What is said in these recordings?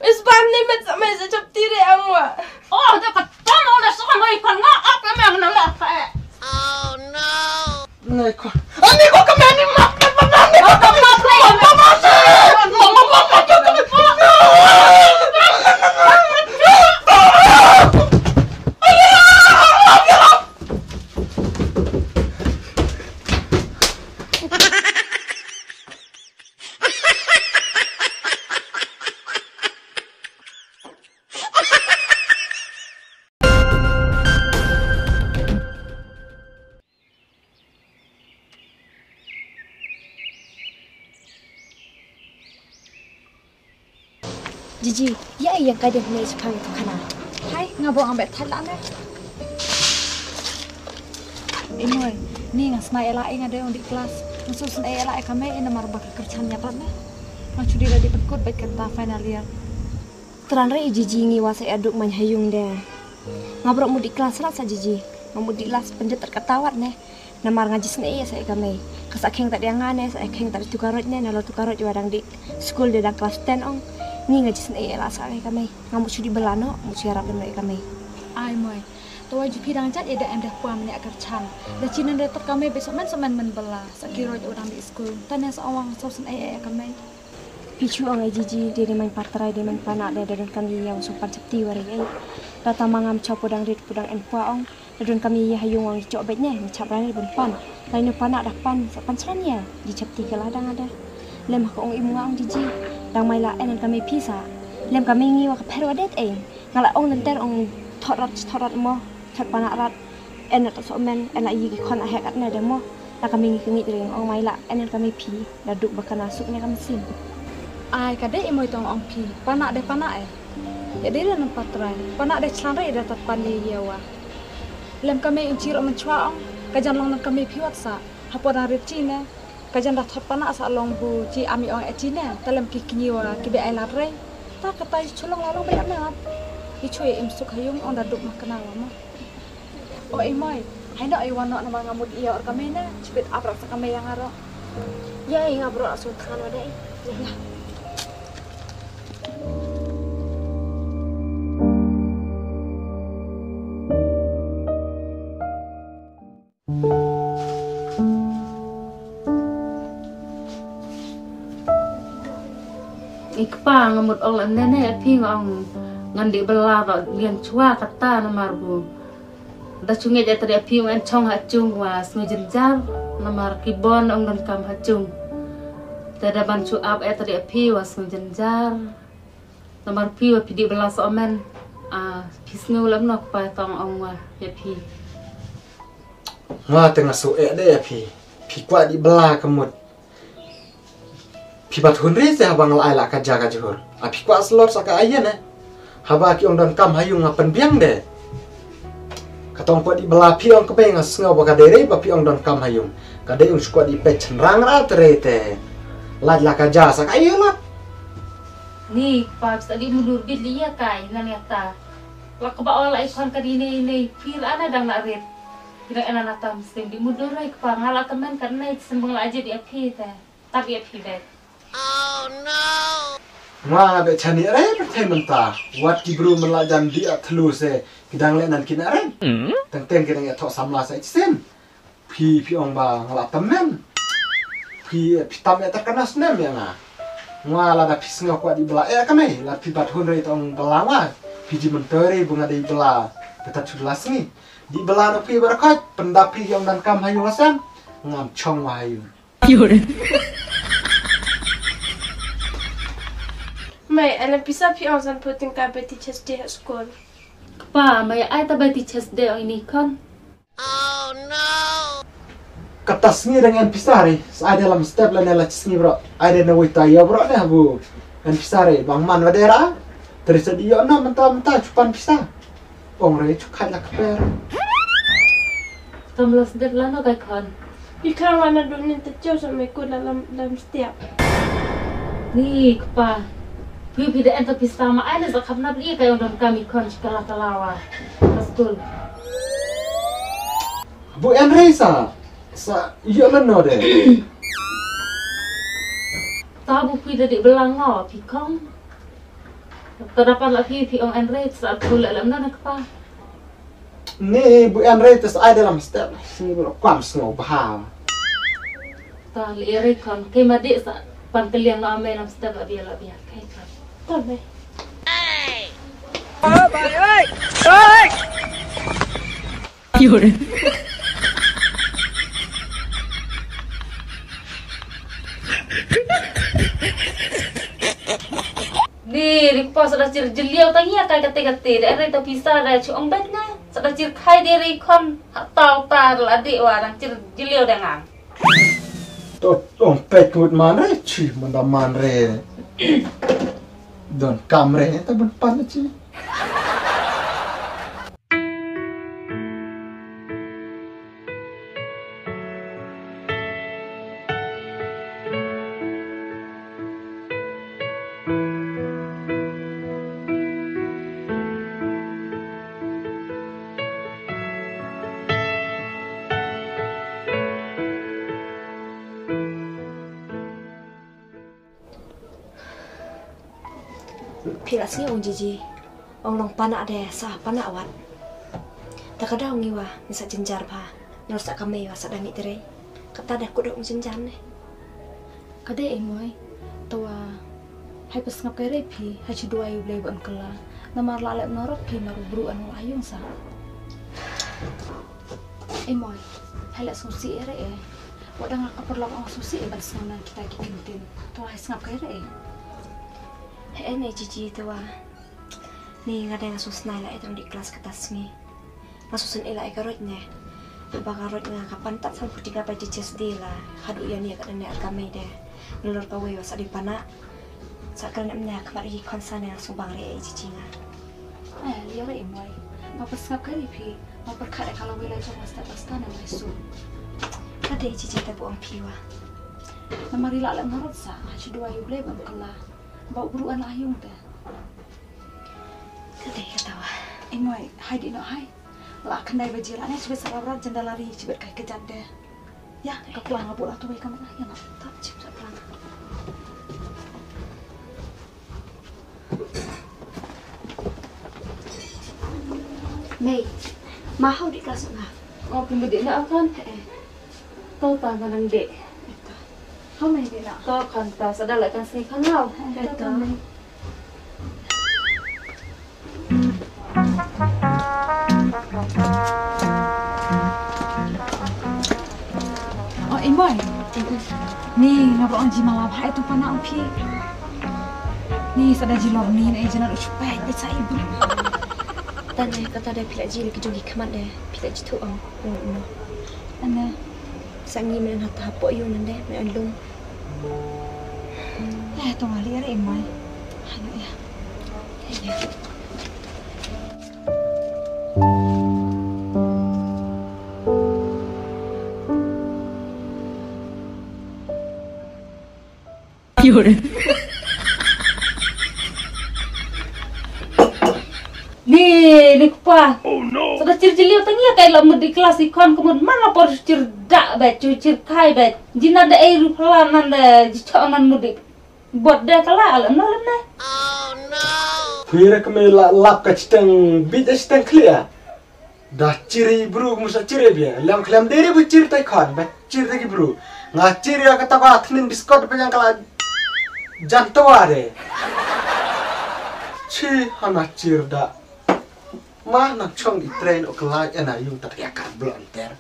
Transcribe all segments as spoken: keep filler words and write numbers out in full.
Is ban ni met sa mai sa chop tire angwa. Oh, da ka tong da sa mai kan nga ap na mang na la ka. Nei ko. Ani ko ka mani ma. Jiji, ïa ïa ka dei ne shipang tu khana. Hai, nga bong ambet thai la ne. Inoi, ni nga sma ela nga dei ong di kelas. Nga su sna ela ka mei ina mar bak kerchan nya pat ne. Nga chudi la di pekut baik kata final year. Tran re i Jiji ngi wa sa ïa duk man ha yung de. Nga bro mut di kelas rat sa Jiji. Nga mut di kelas penjet ter katawat ne. Namar nga jisne ïa sa ïa ka mei. Ka sa kheng ta dia nga ne, sa kheng ta tu karot ne, na lo tu karot wa dang di school de dang kelas ten ong. Ngi nga jisne ïa la sa ïa ka mei. Nga mut chudi belano, mut chudi rap no ïa ka mei. Ai moi. To wa ju phi dang jat ïa da em da pwa mene akar chan. Da chinen de ter ka mei be somen somen men bela. Sa kirot wa dang di school. Tane sa awang so sen ïa ïa ka mei. Phi chu ong ai Jiji de de man patrai de man pana de de don kam ïa ïa so pan chapti wari ai. Kata mangam cha podang rit podang en pwa ong. De don kam ïa ïa ha yung ong chok bet ne ni chap rani bun pan. Lai no pana dak pan sa pan chan ïa. Ji chapti ka la dang ada. Lem ha ka ong im nga ong Jiji. Dang mai la en kam ïa phi sa. Lem kam ïa ngi wa ka pher wa det ai. Nga la ong lenter ong thot rat thot rat mo. Thot pana rat. En na ta so men en la ïa ki khon a hek at ne de mo. La ka mei ngi ka ngi ring ong mai la en ka mei phi la duk ba kana suk ne ka mynsiem. Ai ka dei i moi tong ong phi pana de pana e. Ïa dei la nang patrai pana de chlan re da tat pan ye ye wa. Lem ka mei in chi ro man chwa ong ka jan long nang ka mei phi wat sa. Hapo da rit chi ne ka jan da thot pana sa long bu chi ami ong e chi ne ta lem ki kni wa ki be ai lat re. Ta ka tai chulong la long be na. I chui im suk ha yung ong da duk ma kana wa mo. O i moi, hai no i wan no namar nga mut ïa or ka mei na, chipit ap rak sa ka mei ïa nga ro. Ïa i nga bro asu than wa dei. Ïa. I kpa nga mut ong lem ne ne phi nga ong ngan dih bela ro liang chwa kata namar bu. Da chu ngeit ïa tadi phi ong en chong ha chung wa sngew jynjar namar ki bon ong donkam ha chung. Te da ban chu ap ïa tadi phi wa sngew jynjar. Namar phi wa phi dih bela sa omen. A phi sngew lem no kpa tong ong wa ïa phi. Nga te nga su eh de ïa phi. Phi kwah dih bela ka mut. Phi bat hun re se haba nga la ai la ka ja ka jhur. A phi kwah slot sa ka ayen eh. Haba ki ong donkam ha yung nga pynbiang de. Ka tong kwah dih bela phi ong ka bei nga sngew ba ka dei re ba phi ong donkam ha yung. Ka dei ong shu kwah dih peit chynrang ra te re te. Lait la ka ja sa ka ayen la. Ni pa bista dih mudur bit li ïa kai nan ïa ta. La ka ba ol ai khon ka dih nei nei phi ra na dang na rit. Kira ena na tam stem dih mudur ai kpa nga la ka men ka nei sembang la aje dih a phi te. Tap ïa phi bek. Nga nga beh chani re pyrthei mynta. Wat ki bru men la jan dih a thlu se ki dang leh nan ki na ren. Teng teng ki dang ïa thok samla sa i sin. Phi phi ong ba nga la tam men. Phi phi tam ïa ta kana snem ïa nga. Nga la da phi sngew kwah dih bela ïa ka mei la phi bat hun re tong bela nga. Phi ji men tore bu nga dih bela. Phi ta chut la sngi. Dih bela na phi barakat pyndap phi ïa ong donkam ha ïa nga sem. Ngam chong wa ha ïa. Mai, alam pisa phi ong san puting ka beti chest day at school. Kpa, mai ai ta beti chest day ong ini kon. Kata sngi dang en pisa re, sa ai de lam step la ne la sngi bro. Ai de na wita ya bro ne bu. En pisa re, bang man wa dera. Terus di yo na menta menta chupan pisa. Ong re chu khat la kper. Tam los det la no kai khon. Pi khang la na dun nin te cheu sa me kut la lam lam stiap. Ni kpa. Pi pi de enta pista ma ai ne sa khap nap li kai ong dam kami khon chikala kalawa. Pastul. Bu en re sa sa yo la no de. Ta bu pi de di belang no pi khong. Ta da pan la phi phi ong en re sa tu la lam na na kpa. Ni bu en re tas ai da lam step. Ni bu kwam sngo bha. Ta li re kon ke ma di sa pan kaliang na me lam step la bia la bia. Kai kon. Ta me. Ni ri pa sa da chir jiliau ta ngia kai kate kate da re ta pisa da chu ong bet na sa da chir khai de ri kon ha tau ta la de wa dang chir jiliau da ngang. To ong pek kut man re chi man da man re. Don kam re ta ban pan chi. Phi la sngew ong Jiji ong long panak de sa panak wat. Ta ka daw ngi wa ngi sa jynjar bha. Nor sa ka mei wa sa da mih trei. Kata de kudok ngi jynjar ne. Ka de i moi. Ta wa hai pa sngap kai re phi hai chi duwai u Blei ban kylla. Namar la lep norok phi mar u bru an wa ayung sa. I moi. Hai la sngewsih re e. Wa dang ka parlok ong sngewsih ban sngap na kita ki kin tin. Ta wa hai sngap kai re e. He ne Jiji ta wa. Ni nga dang nga sngewsih la e tang di klas kata sngi. Nga sngewsih la e ka roj ne. Haba ka roj nga ka pan tat san puti ka pa Jiji sdi la. Hadu ya ni ka ne ka mei de. Nalor ka wei wa sa di panak. Sa kren em ne ka mat i konsa ne nga sngewbang re e Jiji nga. Eh, ya re i moi. Ma pa sngap kai re phi. Ma pa khat e ka la wei la jong wa sta sta ne mai su. Ka de Jiji ta bu ong phi wa. Namar i la lep norok sa. Hai chi duwai u Blei ban kylla. Ba u bru an la ayung te. Ka dei kata wa. I moi, hai di no hai. La khyndai baje la ne chibet sa la brat janda la ri chibet kai ka jande. Ya, ka plang abu la tu bai ka ma ya ma. Ta chip sa plang. Mei, ma hau di klas nga. Ko pun bedi na akan. Eh. To ta ma nang dek. Hau mai dek na. To kan ta sa da la kan sngi kan ngau. To. Oh, i moi. Ni nga bro ang ji mala bha itu pana ong phi. Ni sa da ji lor ni na e jana u chupai de sa i bru. Tane kata de phi la ji le ki jong ki khmat de phi la ji thu ong. Ane. Sa ngi men ha ta hapoh ïew nande men an lum. Eh, to ngali are mai. Hano ya. Eh, ya. Ni, ni kpa. Oh no. Sada chir jiliu tangia kai la mut di kelas i khon kemut mana por chir dak ba chu chir kai ba. Jina da ei ru phala nan da jichok nan mut di. Bot da kala alam na lam na. Phi ra kemei la lap ka chiteng bit da chiteng khlia. Da chiri bru musa chiri bia. Lam khlem deri bu chir tai khon ba chir dagi bru. Nga chiri ya kata ka thnin biskot ba yang kala jan tawa de. Chi hana chir da. Ma na chong i train o kala ena yung tat ya kar blon ter.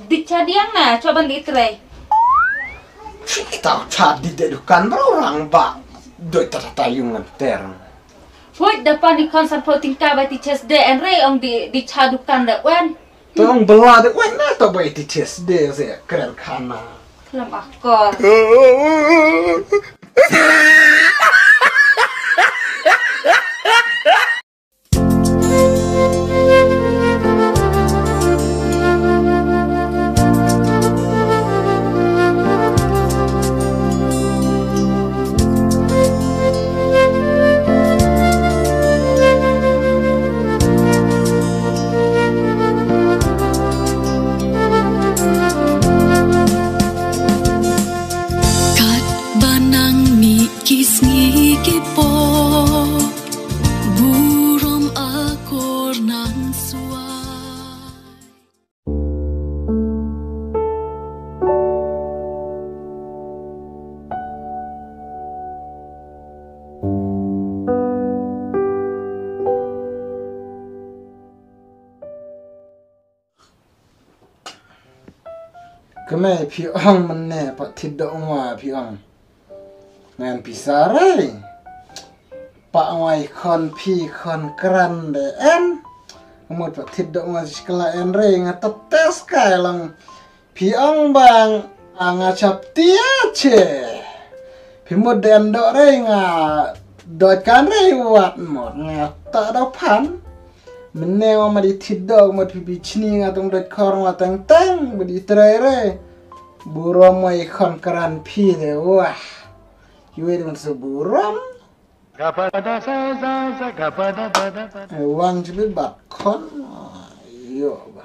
Di chadiang na choban di trai. Chi kita cha di de dukan bro rang ba. Doi tata yung ngan ter. Put da pan di concert po tingka ba ti ches de en rei ong di di cha dukan da wan. Tong bela de wan na to ba ti ches de se kren khana. Lam akor. Kat ba nang mih ki sngi. Mei phi ong mynne pat thied doh nga phi ong. Ngan pisa rei. Pa ong ai khon phi khon kran de en. Mut pat thied doh nga sikla en rei nga tap tes kai lang. Phi ong bang a nga chap tia che. Phi mut de en doh rei nga doh kan rei wat mut nga ta doh phan. Mynne nga ma di thied doh mut phi phi chni nga tong doh khor nga teng teng ma di trei rei. Burom ai khon kran phi de wah. Yue dong se burom. Wang jibit bat khon. Yo ba.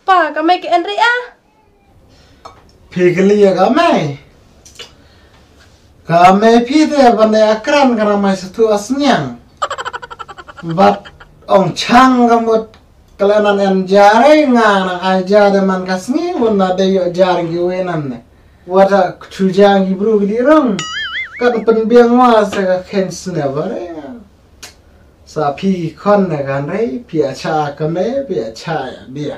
Pa, ka mei ka en rei ah. Phi kylli ïa ka mei. Ka mei phi te ban dei a kran ka na mai sa tu a sniang. Bad ong chang ka mut ka la nan en jar ei nga na ai jar de man ka sngi un na dei ïoh jar ngi we nan ne. Wat a ktu jar ngi bru ki di rong. Kan pynbiang wa sa ka khen sne ba re. Sa phi khon ne kan rei phi a cha ka mei phi a cha ïa bia.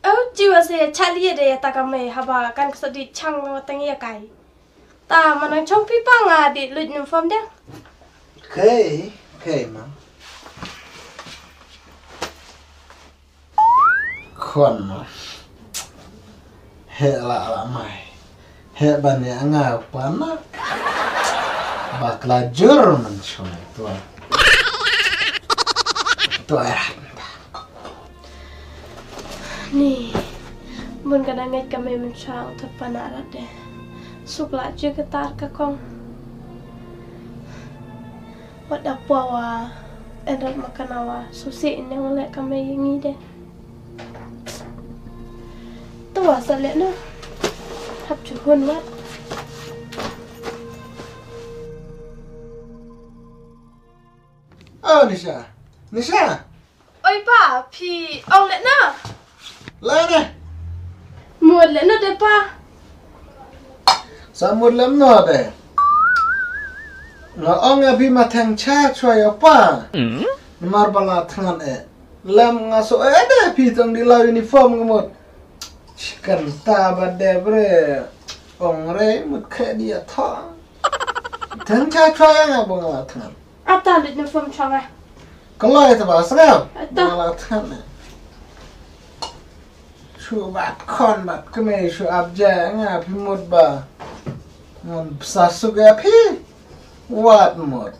Au, jiwa se chali de ya ta ka mei haba kan ka sa di chang lo tang ya kai. Ta manang chong pi pa nga di lut num fam de. Kei, kei ma. Khon ma. He la la mai. He ban ya nga pa na. Bakla jur man chong tua. Tua ya. Ni, bun ka dang ngeit ka mei mynshwa ong thut pa na rat de. Suk la je ka tar ka kong. Wat da pwa wa en rat ma ka na wa susi in ne wa le ka mei ngi de. Tu wa sa le na. Hap ju hun wat. Oh, Nisha. Nisha. Oi pa, phi ong le na. La ne. Mut le na de pa. Sa mut lem no de. Nga ong ya phi ma thang cha chwa ya pa. Mar ba la thngan e. Lem nga so e de phi tang di la uniform nga mut. Chikan ta ba de bre. Ong re mut khe di ya tha. Thang cha chwa ya nga bo nga la thngan. Ata lit na phone chong ah. Ka loi ta ba sngam. Ata. Ba la than ne. Shu bat khon bat kmie shu ap ja nga phi mut ba. Ngan psa suk ya phi. Wat mut.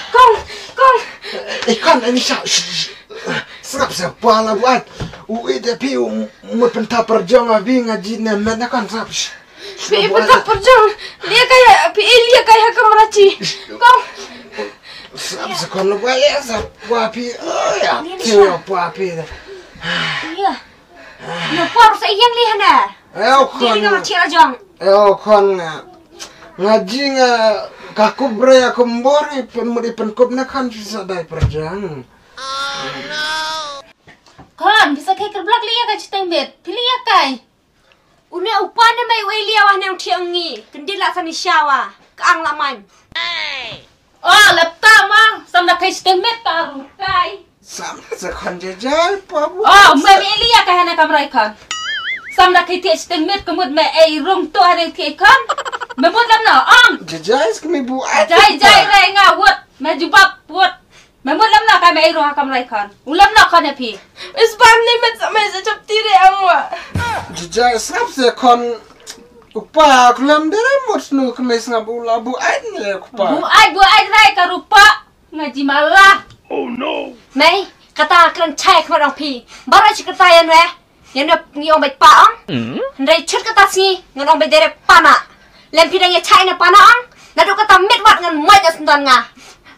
Kong, kong. Eh, kan, eh, Nisha, shh, shh. Sngap sa pwa la buat. U ite phi u mut pynthap pyrjong a phi nga ji ne met na kan sap. Phi pynthap pyrjong. Lia kai phi lia kai ha kamra chi. Kong. Sap sa kon lo ba ya sap wa phi. Ya phi wa phi. Lia. Lo por sa yang li hana. Eo kon. Lia ka chi la jong. Eo kon nga. Nga ji nga ka kup bre ya kumbor i pynmut i pynkup na kan phi sa dai pyrjong. Kon, pisa kai kerblak lia kai chiteng bet. Pili ya kai. Une upa ne mai wei lia wah ne ung thiang ngi. Kendit la sani shawa. Ka ang la man. Oh, lepta ma. Sam da kai chiteng bet ka ru kai. Sam sa kon jajai pa bu. Oh, mai mi lia kai hana kamrai kon. Sam da kai thiak chiteng bet kemut mai ei rung tu hana thiak kon. Memut lam na ang. Jajai skemi bu ai. Jai jai rai nga wut. Mai jubab wut. Me mut lam na ka me iro ha kamrai khan. U lam na khan ya phi. Is ban ni met sa me sa chap tire angwa. Jijai sngap se khan upa kulam dere mut snu kme sngap u la bu ai ne upa. Bu ai bu ai rai ka rupa. Nga ji mala. Oh no. Mei kata kran chai khmat ong phi. Bara chi kata yan we. Ngan ong ngi ong bad pa ong. Hynrei chut kata sngi ngan ong bad dere pana. Lem phi dang ïa chai na pana ong. Naduh kata mit wat ngan moit na sendon nga.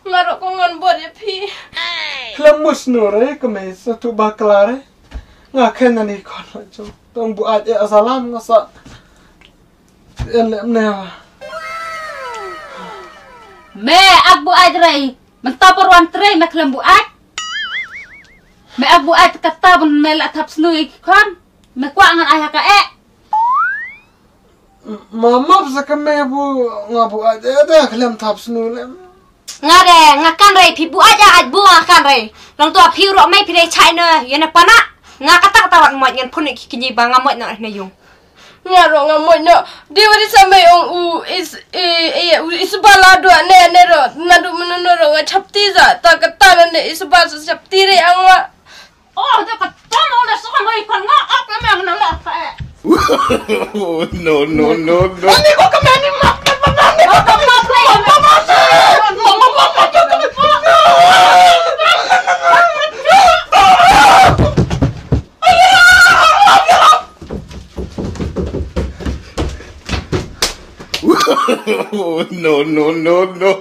Nga ruh ko ngan bot ïa phi. Khlem mus nure kemei sa tu bakla re. Nga khen ani kon la jong. Tong bu ai e asalam nga sa. Ïa lem ne. Me ak bu ai rei. Mynta por wan trei me khlem bu ai. Me ak bu ai kata bun me la thap snu i khon. Me kwah ngan ai ha ka eh. Mamap sa ka me bu nga bu ai de de khlem thap snu lem. Nga de nga kan rei phi bu ai ai bu nga kan rei. Long tu phi ro me phi rei chai ne ye ne pana. Nga kata kata wat moit ngan phun ki kini ba nga moit na ne yung. Nga ro nga moit no. Di wari sa me ong u is e e u is bala do ne ne ro na du menu no ro nga chap ti za ta kata ne is bala sa chap ti re ang wa. Oh, da ka tong da so mo ikon nga ap na mang na la ka eh. No, no, no, no. Ani ko ka mani map na map na ni ko ka map na map na map na. No, no, no, no.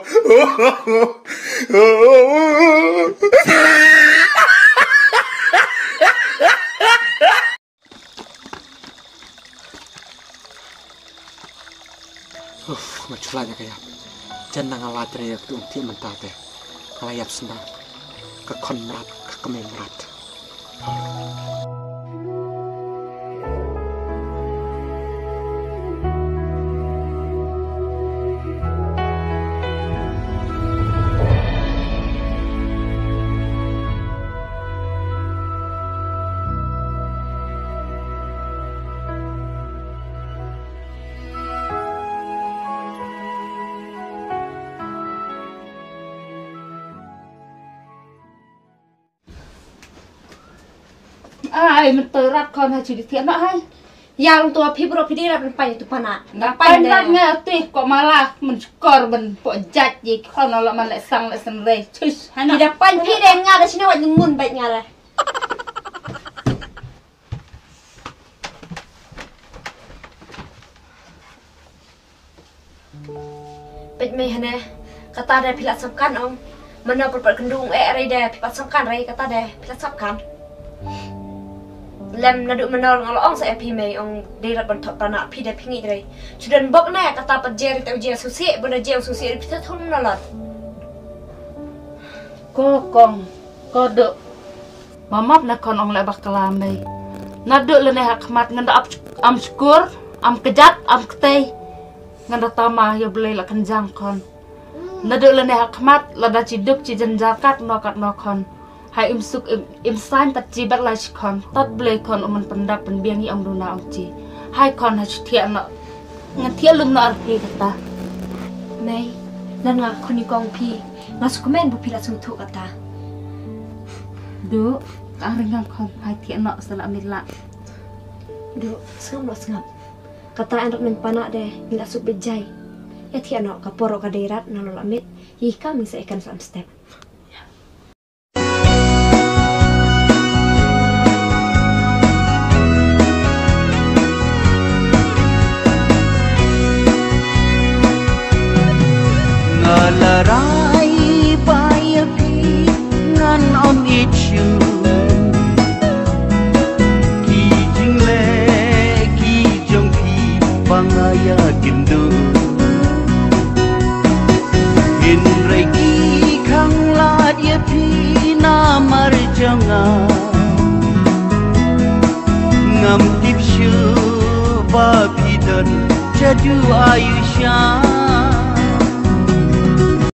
Uf, ma chula nya ka yap. Jan na nga la jre yak tu ti mynta te. Nga la yap sna. Ka khon mrat, ka kmei mrat. Ai, mynta rat khon ha chili thiah noh ai. Ïa long tu phi bro phi dei rat ban pañ tu pana. Nga pañ rat nga tu ko mala men skor ban po jat ye khon la man le sang le sen re. Chis, hana. Ida pañ phi de nga da sini wat ngun bait nga le. Peit mei hane, kata de phi la sap kan ong. Mano pat pat kyndu ong eh rei de phi pat sap kan rei kata de phi la sap kan. Lem naduh mano nga la ong sa eh phi mei ong dei rat ban thok pana phi de phi ngi rei. Chudan bok ne kata pat jer te jer susi bunda jer susi phi ta thul na lat. Ko kong, ko duk. Mamap na kon ong le bakla mei. Naduh lane ha khmat ngan da ap am skur, am kejat, am ktei. Ngan da tama ïa blei la kynjang kon. Naduh lane ha khmat lada chi duk chi jynjar kat no kat no kon. Hai im suk im, im sain tat chi bat lai chi kon. Tat blei kon u man pyndap pynbiang ïa ong duna ong chi. Hai kon ha chi thiah no. Ngan thiah lum no ar phi kata. Mei, nan nga khuni kong phi. Nga sukmen bu phi la sngewthuh kata. Du, ka ringang khon hai thiah noh sa la mit la. Du, sngap noh sngap. Kata an rat men pana de, ngi la suk bejai. Ya thiah noh ka poro ka dei rat na lo la mit. Yi ka mi sa ikan sa am step. Rai ba ïa phi ngan ym ïeit shuh. Ki jingleh ki jong phi ba nga ïakynduh. Hynrei ki khang lad ïa phi namar jong nga. Ngam tip shuh ba phi don shaduh aïu sha.